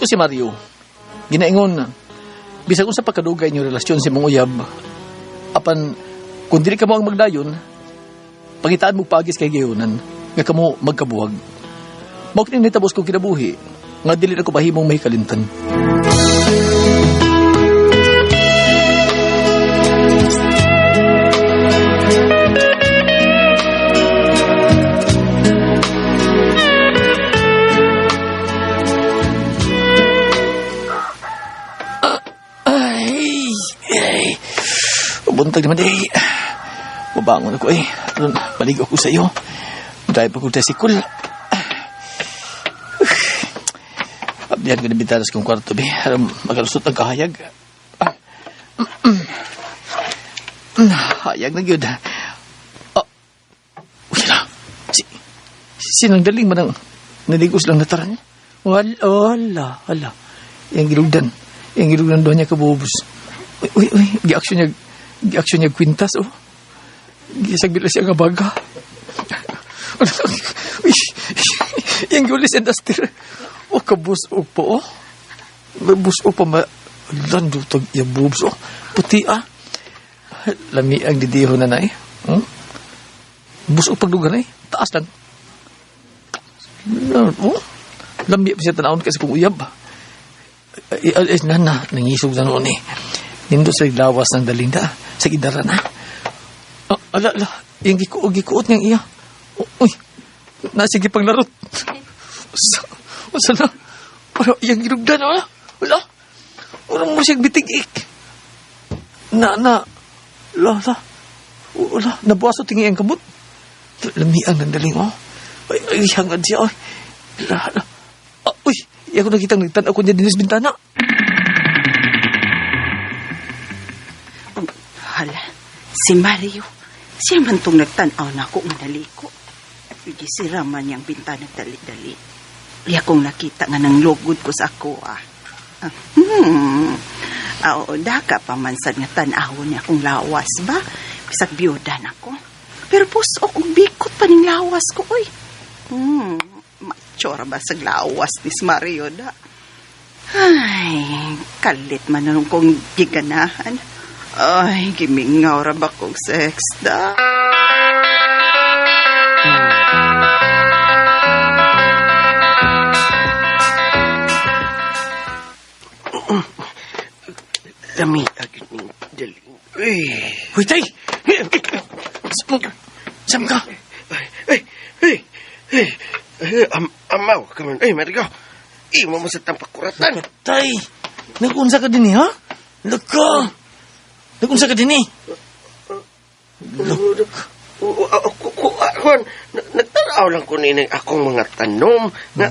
ko si Mario. Ginaingon, bisag unsa pa kadugay inyong relasyon sa imong uyab, apan kung dili ka mo ang magdayon, pangitaan mo pagis kay gayunan, nga kamo magkabuhag. Mao kini nitabos kong kinabuhi, nga dili na ko mahimong mahikalintan. Ay, ay. Buntag naman eh. Mabangon ako eh. Aron, maligo ako sa iyo. Drive ako tricycle. Ablihan ko ng bintana sa kong kwarto, be. Aron, magalusot ang kahayag. Hayag na gyud. Oh. Uy, na. Sinang daling man ang naligos lang nataran. Wala, wala, wala. Yang gilugdan. Yang gilugdan doon niya kabubos. Uy, uy, uy. Gi-action niya kwintas, oh. Gisagbit siya nga baga. Uy, yang gulis and astir. Oh, kabus o po, oh. Bus o pa ma... Lando tag iya boobs, oh. Puti, ah. Lami ang didiho na na, eh. Hmm? Bus o pagdugan, eh. Taas lang. Oh. Lami pa siya tanawon kasi kung uyab. Ay, ay, na, na, nangisog na noon, eh. Nindo sa lawas ng dalinda. Sa gidara na. Oh, ala, ala. Yung gikuot niyang iya. Oh, uy, nasige pang larot. Usa na. Pero yung ginugdan, wala. Wala. Wala mo siyang bitig-ik. Na, na. Wala, wala. Wala. Nabuwaso tingi ang kamot. Lamiang ng daling, oh. Ay, ay, hangad siya, oy. Wala, wala. Ah, uy, iya ko nakitang nagtan-aw ko niya din sa bintana. Hala, si Mario. Siya man tong nagtan-aw na ako nga naliko. Pwede sira man niyang bintana dali-dali. Iya kong nakita nga nang lugod ko sa ako, ah. Oo, daka pa man sad nga tan-awon niya akong lawas ba? Bisag biyuda na ko. Pero puso kong bikot pa ning lawas ko, oy. Macho ra ba sa lawas ni Mario da? Ay, kalit man na kong giganahan. Ay, gimingaw ra ba kong sex da? Lami agad ning daling. Uy. Uy, tay! Sam ka? Ay, ay, ay, ay, amaw ka man. Ay, Marigo. Imo mo sa tampakuratan. Tay! Nag-unsa ka din eh, ha? Laka! Nag-unsa ka din eh? Kuan, nagtanaw lang ko nining akong mga tanom nga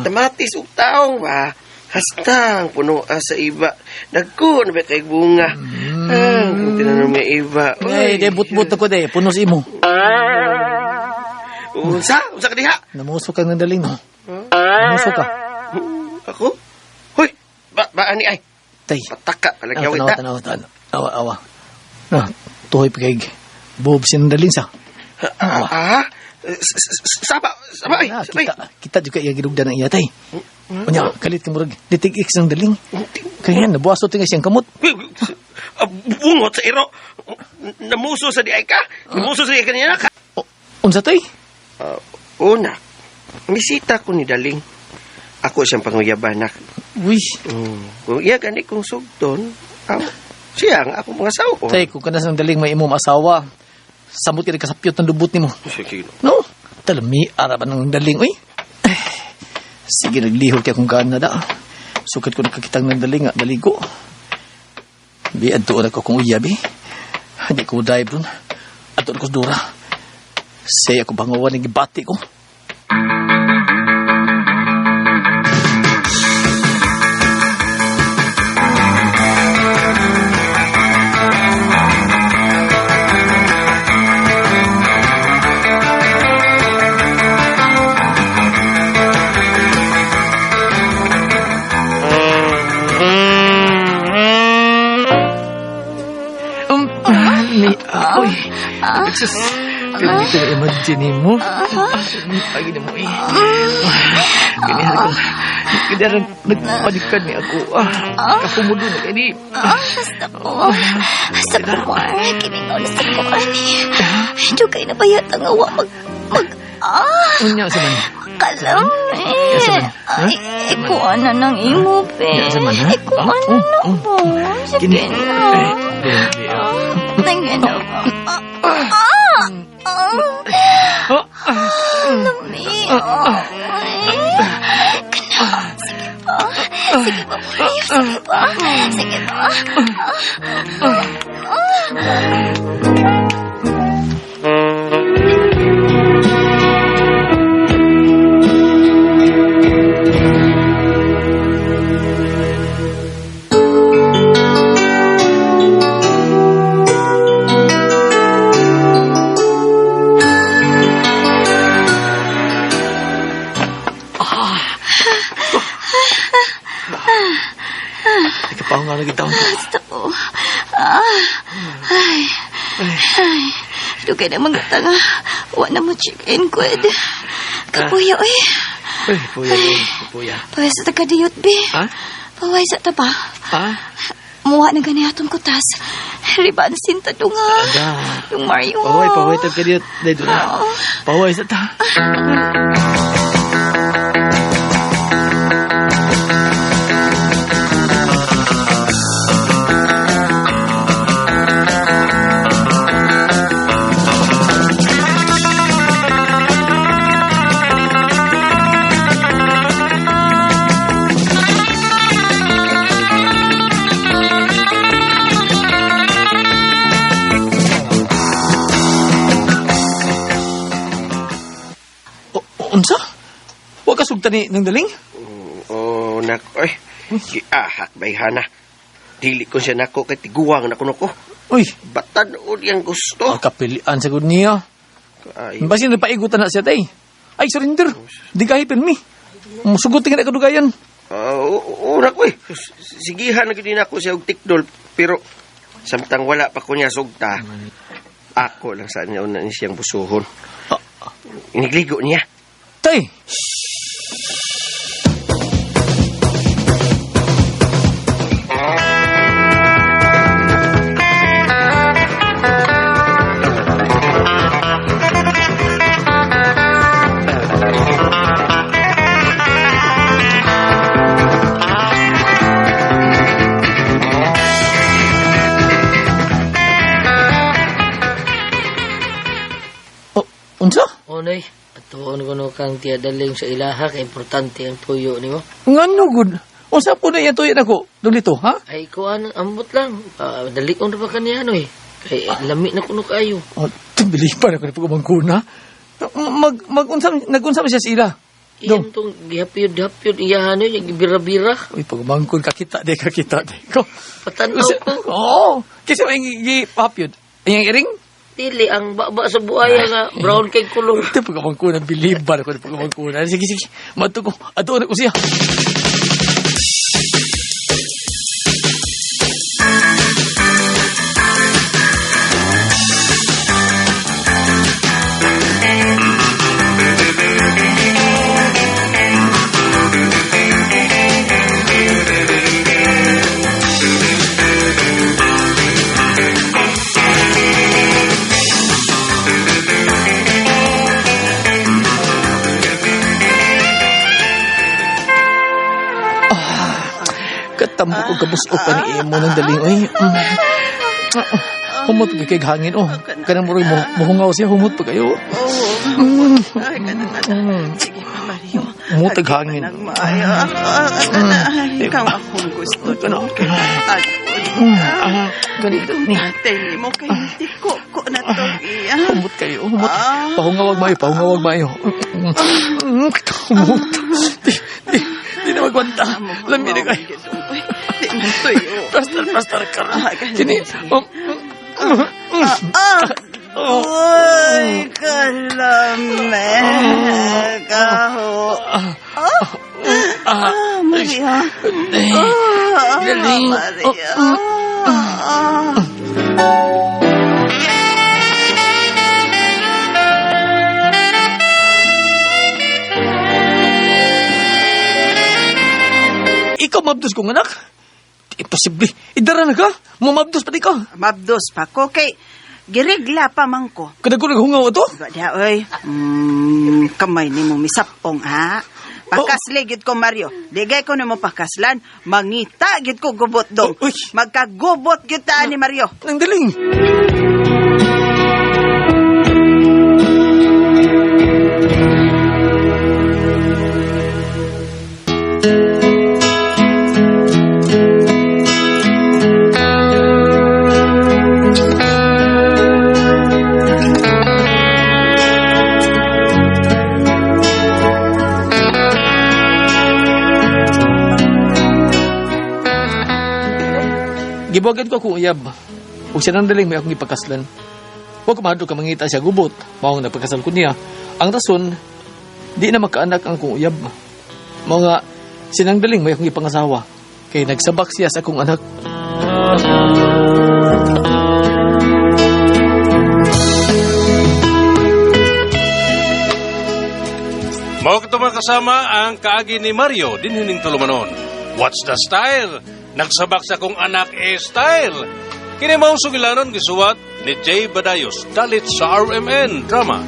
tamatis ug taong ba. Hastang puno sa iba. Nagko na ba kay bunga. Ah, kung tinanom nga iba. Ay, de but-but ako de. Puno sa imo. Unsa? Unsa ka diha? Namuso ka ng daling, no? Namuso ka. Ako? Hoy, ba ani ay. Tay. Pataka palagi Tanaw, awit ta. tanaw, tanaw. Awa, awa. Na, tuhoy pa kay boobs ng daling sa. Ah, saba, saba ay, Ah, sabay. kita juga iya gilugdan ng iya, tay. Unya, kalit ka murag ditig x ng daling. Kaya nabuwaso tinga siyang kamot. Bungot sa iro. Namuso sa diay ka. Namuso sa diay ka niya ka. Unsa tay? Una, misita ko ni Daling. Ako siyang panguyabanak. Uy. Kung iya gani kong sugton, siya ang akong mga sawo. Tay, kung kanas ng daling may imong asawa, samot ka kasapyot ng lubot nimo. Sige. No? Talami, araban ng daling, uy. Eh, sige, naglihok kaya kung gana da. Sukat ko nakakitang ng daling, daligo. Bi, adto na ko kung uyabi. Hindi ko dive ron. Adto na ko sa dura. Siya ako bangawan ng gibati ko. Uy, sus. Pero dito na imagine mo. Ay, gini mo eh. Gini ko. Gini nagpanikan ni ako. Kahumulo na kani. Hasta ko. Hasta ko, Mar. Kimingaw na sa ko, ani. Dugay na ba yata nga wa mag... Unya sa man. Kalami. Sa man, ha? Ay, ikuan na ng imo, be. Ya, sa man, ha? Ikuan na na po. Sige Gini. na. Ay, Nangyan na ba? Lami. Kana. Sige pa. Sige pa, Mario. Sige pa. Sige pa. Ikapaw nga lagi taon. Basta ko. Ay. Ay. Dugay na mga tanga. Wa na mo chicken good. Kapuya, oy. Ay, puya, oy. Puya. Paway sa taga-diyot, be. Ha? Paway sa taba. Ha? Muha na gani atong kutas. Riban sinta dunga. Ada. Yung Mario. Paway, paway tag kadiyot. Dahil doon na. Paway sa ta. Unsa? Wa ka sugtan ni nang daling? Oh, nak, oy. Giahak bayhana. Dili ko siya nako kay tiguang na kuno ko. Uy, Batan-on yang gusto. ang kapilian sa gud niya. Ay, Basin napaigutan na siya tay. Ay, surrender. Di kahipin mi. Musugot nga na kadugayan. Oo, nako eh. Sigihan na gid nako siya og tikdol, pero samtang wala pa ko niya sugta, ako lang sa niya una ni siyang busuhon. Inigligo niya. Tay! Oh, unsa? Onoy, atuon ko no kang tiyadaling sa ilaha kay importante ang tuyo nimo. Ngano gud? Unsa po na iya tuyo nako? Dulito, ha? Ay kuan ambot lang. Dalikon ra ba kaniya noy? Kay lami na kuno kaayo. Oh, tibili pa na ko na pagumangkuna. Mag unsa nagunsa man siya sa ila. Iyang tong gihapyod-hapyod iyahan noy, gibira-bira. Uy, pagumangkon kakita di kakita di ko. Patanaw ko. Oo. Kasi may gihapyod. Iyang iring? Dili ang baba sa buhaya nga brown kay kulor. Ito pagumangkuna, biliban ako na pagumangkuna. Sige, sige. Mato ko. Ato na ko siya. Katambo ko kabusok pa ni imo ng daling. Uy, Humot pa kay hangin. Oh, kanang murag muhungaw siya. Humot pa kayo. Oo. Ay, kana, kana. Sige pa, Mario. Mutag hangin. Maayo. Kana, ikaw akong gusto. Kana. Ano? Ganito ni. Tatay mo kay ko ko na to iya. Humot kayo. Humot. Pahungawag mayo. Pahungawag mayo. Humot. Di na magwanta. Lami na kayo. Di man tuyo. Pastar, pastar ka. Kini. Uy, kalame. Kaho. Ah, Maria. Galing. Maria. mabdos kong anak. Imposible. Idara na ka. Mamabdos pa di ka. Mabdos pa ko kay giregla pa man ko. Kada ko naghungaw ato. Ba diha, oy. Kamay nimo misapong ha. Pakasli gyud ko, Mario. Ligay ko nimo pakaslan, mangita gyud ko gubot dong. Oh, uy. Magkagubot gyud ta ni Mario. Nang daling. Gibuwagan ko akong uyab. Ug siya nang daling may akong ipakaslan. Huwag ko mahadlok ka mangita siya gubot. Mao nga nagpakasal ko niya. Ang rason, di na makaanak ang akong uyab. Mao nga, sinang daling may akong ipangasawa. Kay nagsabak siya sa akong anak. Mao kato mga kasama ang kaagi ni Mario dinhining tulumanon. What's the style? Nagsabak sa kong anak e style. Kini maong sugilanon gisuwat ni Jay Badayos dalit sa RMN Drama.